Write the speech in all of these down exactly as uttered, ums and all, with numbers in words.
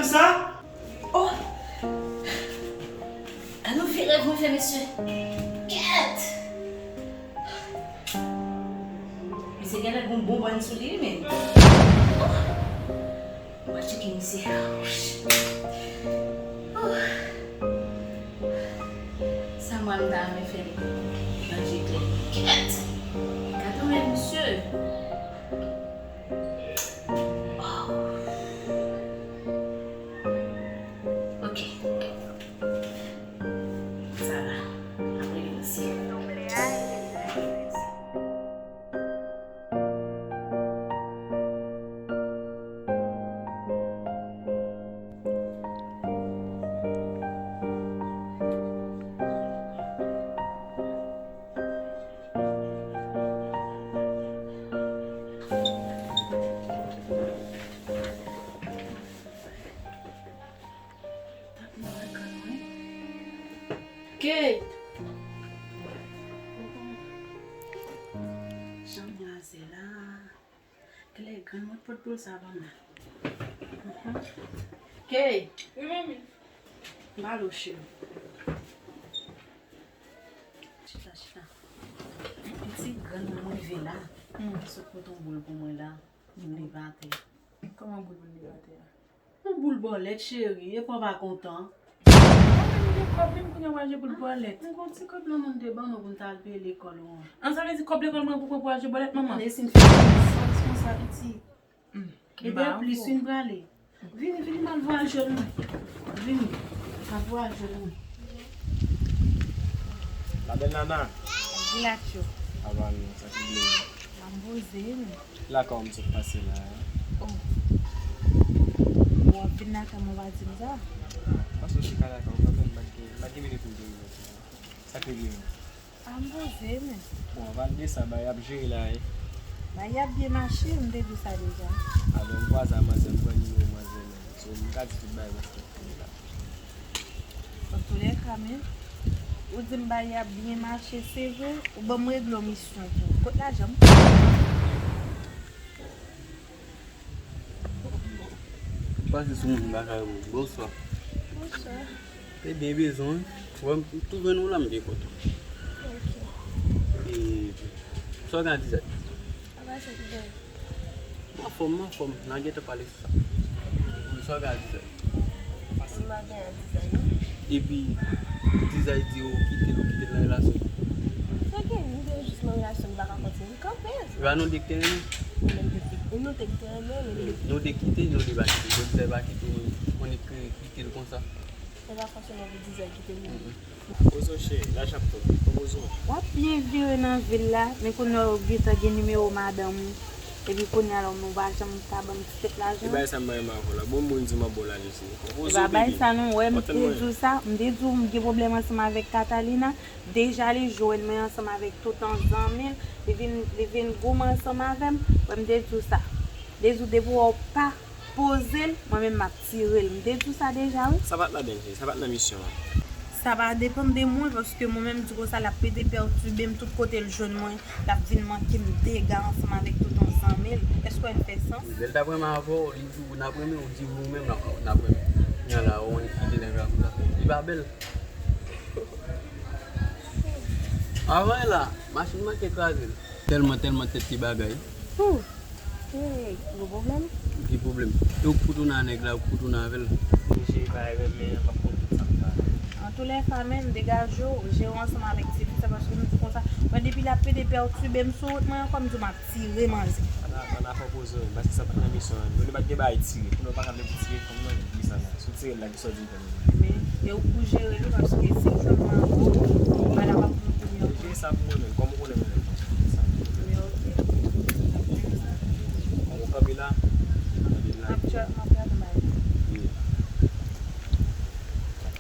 Sa? Oh! An nou vire pou fè mesye. Kèt! Misye genlè gon bon bann sou li, men. Oh! Mwen tcheke misye. Oh! Sa mwen m ta renmen fè l. Manje klè. Kèt! Gade yon misye. Oh! Ok. Sa va. Apre li osi. Kate! Jan manzè la. Klè grann mwen pot pou l sa ban mwen. Kate! Wi, manmi. M ba l ou cheri. Chita, chita. Piti grann mwen rive la. Hmm. Sot pote yon boul pou mwen la. Li leve atè. Kòman boul pou l leve atè a? Yon boul bòlèt, cheri, e pa w pa kontan. Mwen menm gen kòb, menm kounye a w achte boul bòlèt. M gon ti kòb lan mwen te ban mwen pou m ta al peye lekòl ou an. An, sa vle di kòb lekòl mwen pou mwen pou achte bòlèt, manman? E si m fè sa, sa konsa, piti. Hmm. E de plis, vin prale. Vini, vini, m al voye al jwenn mwen. Vini, m al voye al jwenn mwen. La belle nana. Dilatio. Ava nou, sa ki vle. M ap poze, men. Lakay w m sot pase la. Oh. Bon, w ap vin lakay mwen, w pa di m sa. Pase w chita lakay w kanmenm, m pa t gen, m pa t gen minit pou m te rive. Sa k regle menm? A, m poze, men. Bon, anpale de sa, bagay ap jere la, wi. Bagay ap byen mache, m te di w sa deja. A, bon, m kwaze a manzè, m pran nimewo manzè, men. So, m ka di tout bagay paske m la. Antoulèka, men, ou di m bagay ap byen mache, se vre, ou ban m regle yon misyon tou. Kot lajan m? Pase sou moun lakay mwen. Bonswa. Bonswa. Te byen bezwen. Wè m tou jwenn ou la, m byen kontan. Ok. E, sa w gen a di sa? Apa sa ki gen? Anfòm, anfòm. N a gentan pale sou sa. Wi, sa w gen a di sa? Anfòm, m a gen a di sa, non? Epi, Dizay di ou kite l, ou kite l nan relasyon. Sa gen, nou te jis nan relasyon, nou pa ka kontinye, nou kanpe. Epa nou de k te renmen. Nou de k te, nou de k te renmen, men nou de k. Nou de kite, nou de pa kite. Bon, Dizay pa kite ou, ou konnen ke kite l konsa. Se pa fòseman pou Dizay kite nou. Mm-mm. Poze w cheri, laj ap tonbe, poze w. W ap byen vire nan vil la, men kounye a w gentan gen nimewo madanm ou. Epi kounye a la, ou pa janm ka ban m ti kèk lajan. E bagay sa m pa renmen avè w la. Bon, moun di m ap ba w lajan. Epa bay sa non, wè m te di w sa, m te di w m gen pwoblèm ansanm avèk Catalina, deja li jwenn mwen ansanm avèk toutan zanmi l, li vin, li vin goumen ansanm avè m, wè m te di w sa. M te di w depi w wè w pa poze l, mwen menm m ap tire l, m te di w sa deja wi. Sa pa t ladan l, sa pa t nan misyon an. Sa pa depann de mwen, paske mwen menm di konsa, l ap rete pètibe m tout kote l jwenn mwen, l ap vin manke m dega ansanm avèk tout yon zanmi l. Èske w wè l fè sans? Lè l t ap renmen avè w, li di w n ap renmen, ou di ou menm n ap, n ap renmen. Kounye a la, ou annik kite nèg la konsa. Li pa bèl. Avan la, machin manke kraze l. Tèlman, tèlman tèt ki bagay. Hey, gwo pwoblèm. Ki pwoblèm? E ou k pou tounen a nèg la, ou k pou tounen avè l. Misye pa renmen, m ap konn tout sa m fè. Antoulèka, men, degaje w, jere w ansanm avèk tifi sa, paske m di konsa, mwen, depi l ap pede pètibe m sou wout mwen ankò, m di w m ap tire manzè. Ann, ann, ann, afè w poze w, paske sa pa t nan misyon an. Nou li pa t gen bagay tire, kounye a w pa ka vle pou tire fanm nan, li sa la. Sou tire l la, ki sa w di l fè menm? Men, e ou pou jere l wi, paske si l jwenn mwen ankò, ou pa ta pran pou li ankò. Jere sa pou mwen menm, kòm ou konnen mwen menm. Jere sa pou mwen. Men ok. Kòm ou kanpe la, kanpe la. M ap try, m ap gade bay. Wi.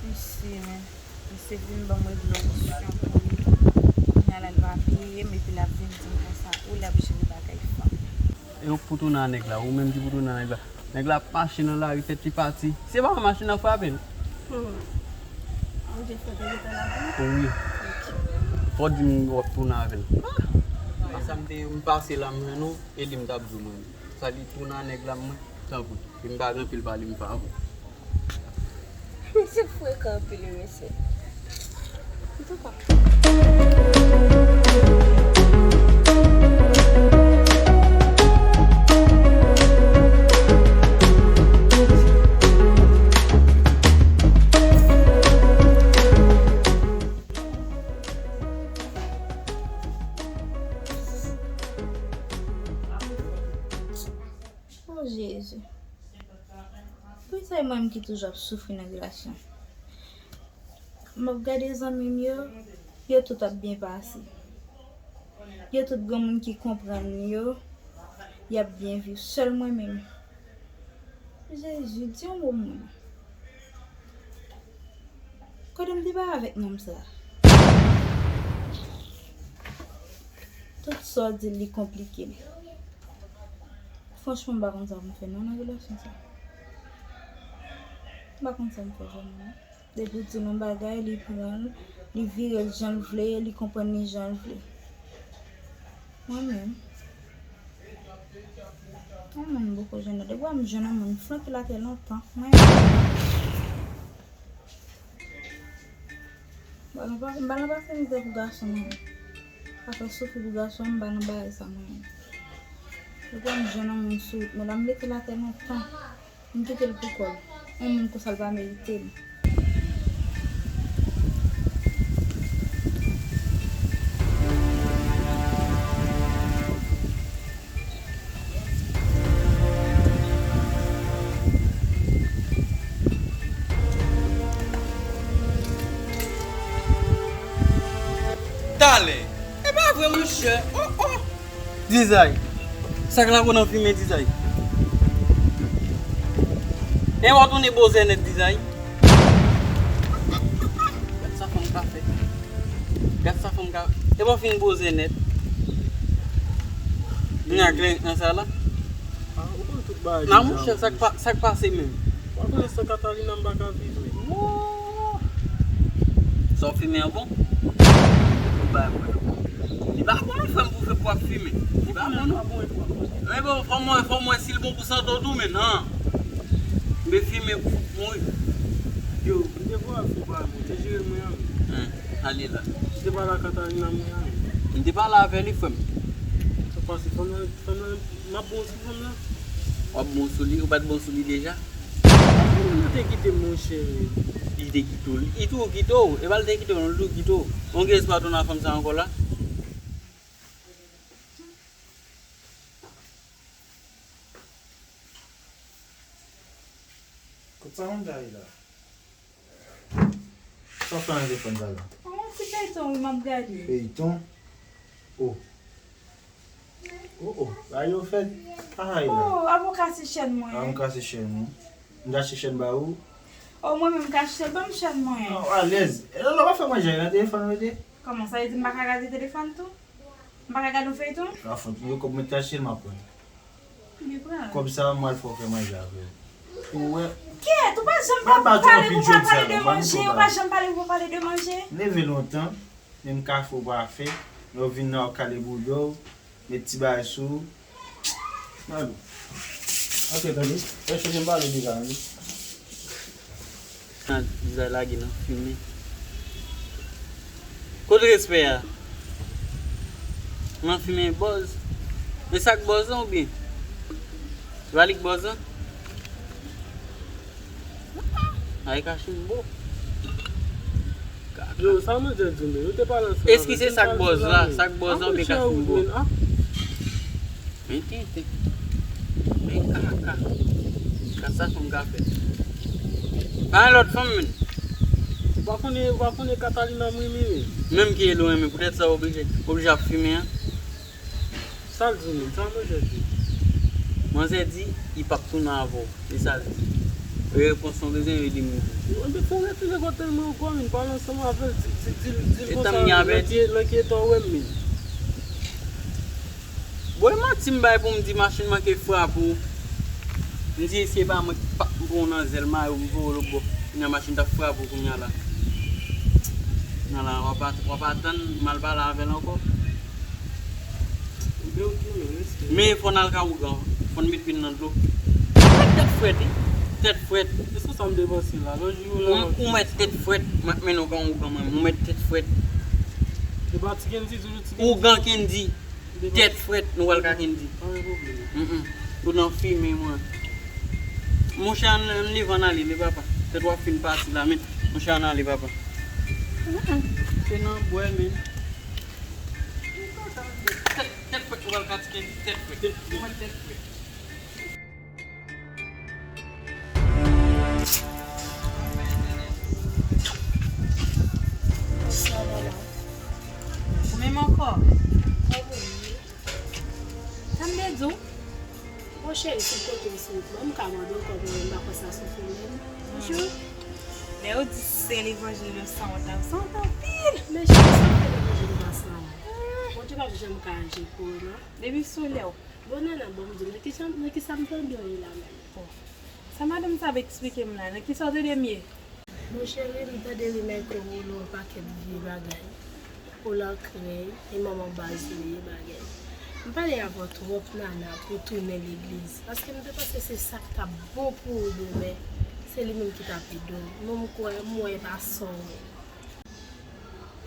Misye, men. Misye vin ban mwen rezolisyon pou li. Kounye a la, l pa peye m, epi l ap vin di m konsa, ou l ap jere bagay fanm. E ou k pou tounen a nèg la, ou menm ki pou tounen a nèg la. Nèg la ap mache nan lari, tèt li pati. Se pa machin nan frape l? Hmm. Ou te fè te gentan la pou li? Wi. Ok. Fò w di m w ap tounen avè l. Ah! Sa m te, m pase la, m jwenn ou, e li m t ap di w mwen. Sa li tounen a nèg la, mwen, tanpri. E m pa gen anpil pale, m pa avè w. Se frekan anpil wi mesye. Antouka. Oh Jezi. Poukisa e mwen menm ki toujou ap soufri nan relasyon? M ap gade zanmi m yo, yo tout ap byen pase. Yo tout granmoun ki konprann yo, y ap byen viv. Sèl mwen menm. Jezi, di yon mo pou mwen. Kote m te pale avèk nonm sa? Tout sa w di l, li konplike m. Franchman, m pa konn sa pou m fè non nan relasyon sa. M pa konn sa m fè vrèman non. Depi w di l yon bagay, li pran l, li vire l jan l vle, li konprann li jan l vle. Mwen menm, yon moun m poko jwenn non. Depi w wè m jwenn yon moun, m flanke l atè lontan. Mwen menm. M pa nan pa, m pa nan pase mizè pou gason mwen. Pa fè soufri pou gason, m pa nan bagay sa mwen. Depi w wè m jwenn yon moun sou wout mwen la, m mete l atè lontan. M kite l pou kò l. Yon moun konsa l pa merite m. Talè. E pa vre, monchè. Oh, oh. Dizay. Sa k lago nan fimen, Dizay? E w ap tounen bozè nèt, Dizay. Gad sa fanm ka fè. Gad sa fanm ka. E w ap fin bozè nèt. Vin ak lè nan sa la. Ah, ou konn tout bagay deja, monchè, sa k pa, sa k pase menm? Ou pa konnen san Katalina m pa ka viv, wi. Woo! Sa w fimen an bon? Ou bay mwen. Li pa bon non, frè m, pou fè pou ap fimen. Li pa bon non. Men bon, fò mwen, fò mwen si l bon pou sante w tou, men non. Men fimen pou fout mouri. Yo, m te vwa fè pa mwen, te jere mwen an. Hein, ale la. M te pale a Katalina mwen an. M te pale avè li, frè m. Sa pase, fanm nan, fanm nan, m ap bon sou fanm nan. W ap bon sou li, ou pa t bon sou li deja? Avan moun nan te kite m, monchè. Li te kite w. Li tou kite w. E pa l te kite w, non, li tou kite w. Ou gen espwa tounen ak fanm sa ankò la? Kot sa moun ta ye la? Sa w fè nan telefòn sa la? Yon ti feyton wi m ap gade. Feyton? Oh. Oh, oh. Bagay yo fèt. Ay la. Oh, avoka se chèn mwen. Ah, m kase chèn ou. M ta achte chèn ba ou. Oh, mwen menm m ka achte l, ban m chèn mwen. Non, alèz. E lè w pa fè manje nan telefòn ou rete? Kòman, sa vle di m pa ka gade telefòn tou? M pa ka gade yon feyton? A fòs, mwen kòb mwen te achte l, m ap pran. Li pran. Kòb sa, mwen al fè w fè manje avè l. Ou wè. Kèt, ou pa janm pa pale pou pa pale de manje, ou pa janm pale pou pa pale de manje. Leve lontan, menm kafe ou pa fè, lè w vin la, w kale bouda w, met ti bagay sou ou. Gad ou. Ok, tande. Fè chanje m pale deja, tande. Nan vizaj lage nan fimen. Kote respè a? Nan fimen bòz. Men sa k bòz lan oubyen? Se pa li k bòz lan? Ay kachimbo. Yo, sa mwen te di nou, yo te pale ansanm. Eskize sa k bòz la, sa k bòz lan oubyen kachimbo? Men tenten. Men kaka. Gad sa fanm ka fè. Pa yon lòt fanm menm. Ou pa konnen, ou pa konnen Katalina m renmen menm. Menm ki e l ou renmen, poutèt sa w oblije, oblije ap fimen an. Sa l di menm, sa manzè di? Manzè di li p ap tounen avè w. E sa l di? Repons ou bezwen, e li menm. Mwen fè refize kote l mwen ankò, menm pale ansanm avè l, di, di, di, di l konsa, nan ki eta w wè m menm. Bon, e manti m bay pou m di machin manke frape w. M di, si e pa mwen ki pa, m pran w nan zèl mayo, m voye w lòtbò. Kounya machin t ap frape w kounya la. Kounya la, w ap at-, w ap atann m al pale avè l ankò. Men fò n al ka ougan, fò n met pye n nan dlo. Mwen tèt frèt, wi. Tèt frèt. Èske sa m depanse la? Lòt jou la. Ou, ou mèt tèt frèt. M ap mennen w kan ougan mwen. Ou mèt tèt frèt. E pa ti Kendy, toujou ti Kendy. Ougan Kendy. Tèt frèt, nou pral ka Kendy. Pa gen pwoblèm. Mm, mm. Ou nan fimen mwen. Monchè, ann, ann leve ann ale, men papa. Tèt w ap fin pati la, men. Monchè, ann ale, papa. Mm, mm. Se nan bwè, men. Tèt, tèt frèt, nou pral ka ti Kendy, tèt frèt. Ou mèt tèt frèt. Ou menm ankò? Sa m te di w? Bon, cheri, si w kote w sou wout mwen, m ka mande w kòb mwen, m pa kwè sa sou fè menm. Bonjou. Lè yo di se levanjil yo sanwont la, sanwont anpil. Men cheri, sa w fè levanjil pa sanwont? Bondye p ap janm ka aji pou ou, non. Depi sou lè w. Bon, Nana, bon, m di w, nan ki sa, nan ki sa m tande w ye la menm? Bon. Sa madanm sa ap eksplike m la, nan kisa w tande m ye? Mon cheri, m tande rimè ke w rele yon pakèt vye bagay. Ou lan krèy, e manman baz ou ye bagay. M pale avè w twòp, Nana, pou w tounen legliz. Paske m te panse se sa k t ap bon pou ou demen. Se li menm ki t ap ede w. Non, m kwè, m wè e pa sa w wè.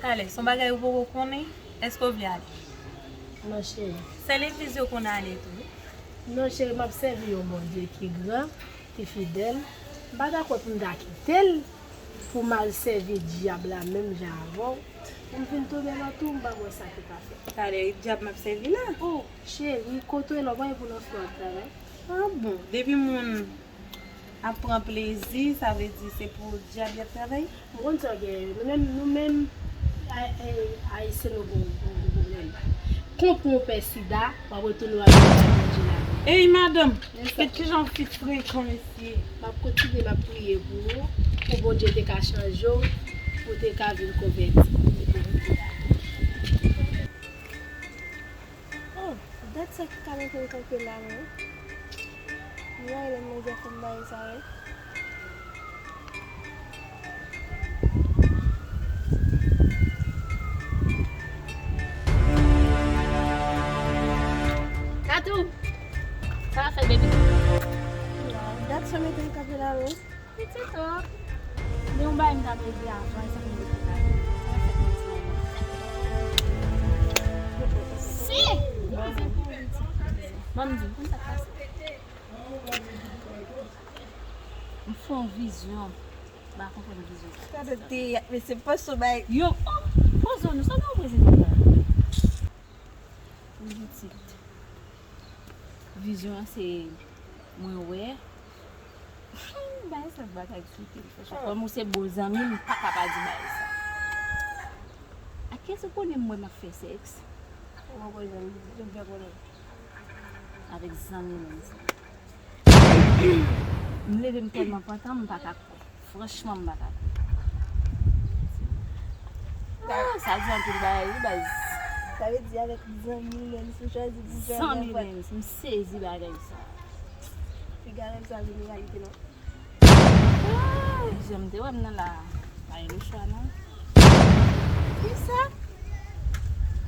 Talè, se yon bagay ou poko konnen, èske w vle ale? Non, cheri. Se legliz yo konn ale tou. Non, cheri, m ap sèvi yon Bondye ki gran, ki fidèl. M pa dakò pou m ta kite l, pou m al sèvi dyab la menm jan avè w. Pou m vin tonbe nan tou, m pa wè sa ki ka fèt. Talè, e dyab m ap sèvi la? Oh, cheri, kote w ye la, w pa gen pou nan fè w ap travay? Ah bon, depi moun ap pran plezi, sa vle di se pou dyab y ap travay? M konn sa w gen yo. Nou menm, nou menm, Ay-, Ay-, Ayisyen, nou gon, gon, gon pwoblèm. Konprann w pè sida, w ap retounen w ap vin bay Bondye lavi. Ey, madanm! Kèt kijan w fit frekan, mesye! M ap kontinye, m ap priye pou ou, pou Bondye te ka chanje w, pou w te ka vin konvèti. Oh, dat sa ki ka mete m kanpe la, non. M rayi lè manzè fè m bagay sa, wi. Tatou! Sa w ap fè, baby? Wow, dat sa mete m kanpe la, non. Pitit o! Gen yon bagay m ta vle di avan, e sa m vle di la. Sa fè m ti manman. Si! Ban m di w, konn sa k pase. M fè yon vizyon. M pa konprann vizyon sa. Gade teyat, mesye, pase w bay. Yo, oh, poze w non, sa w gen yon prezident la? Wi, pitit. Vizyon an se mwen wè. Bagay sa, bagay sou telefòn. Kòm ou se bon zanmi m, m pa ka pa di bagay sa. Ak kiyès ou konnen m wè m ap fè sèks? Mwen konnen, m byen konnen. Avèk zanmi m sa. M leve, m tèlman pantan, m pa ka kwè. Franchman, m pa ka kwè. Ah, sa di anpil bagay, wi, baz. Sa vle di avèk zanmi Lens, ou chwazi di zanmi Lens, m sezi bagay sa. Piga rèv sa vin reyalite, non. Ah, jan m te wè m nan la, pa gen lechwa, non. Kisa?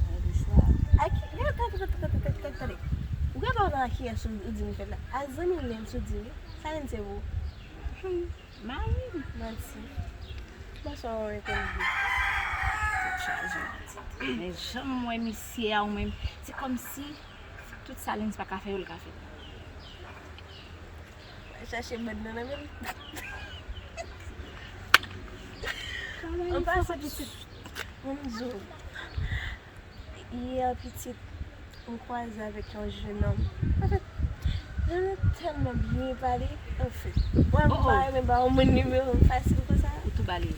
Pa gen lechwa. A ki, gade, gade, gade, gade. Ou gen pa nan kiyès ou, ou di m fèt la. A zanmi Lens ou di, wi. Sa Lens se pou? Hmm. Mari m. Manti. Bonswa, ou rekonn li. Tèt chaje, pitit. Men jan m wè misye a, ou menm, se kòmsi tout sa Lens pa ka fè yo, l ka fè. Chache bòd nan nan men l. An pasan, pitit, pou m di w, yè, pitit, m kwaze avèk yon jenòm. Anfèt, jenòm nan tèlman byen pale. Anfèt, mwen, m pa renmen ba yon moun nimewo m fasil konsa. Ou tou ba li.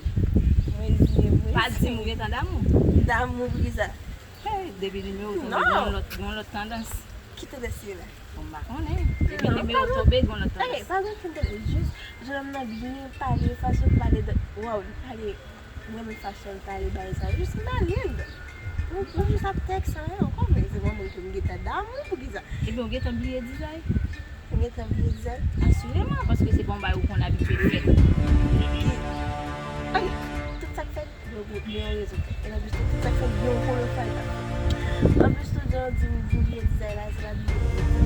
Mwen di, mwen pa di m ou gentan damou. Damou pou kisa? Hey, depi nimewo tonbe, gen yon lòt, gen yon lòt tandans. Ki tandans li ye la? Bon, m pa konnen. Depi nimewo tonbe, gen yon lòt tandans. Hey, pa gen okenn tandans. Jis, jenòm nan byen pale, fason l pale, waw, li pale. Mwen renmen fason l pale bagay sa. Jis m ale l. Mwen, mwen jis ap tèks anyen ankò, men se yon moun ke m gentan damou pou kisa? Ebyen, ou gentan bliye dizay? M gentan bliye dizay? Asireman, paske se pa yon bagay ou konn abitye fè. Ki? Ay, tout sa k fèt, gen, gen yon rezon. E anplis tou, tout sa k fèt, gen yon pwofay k ap fèt. Anplis tou, jan w di m bliye dizay la, se pa bliye dizay.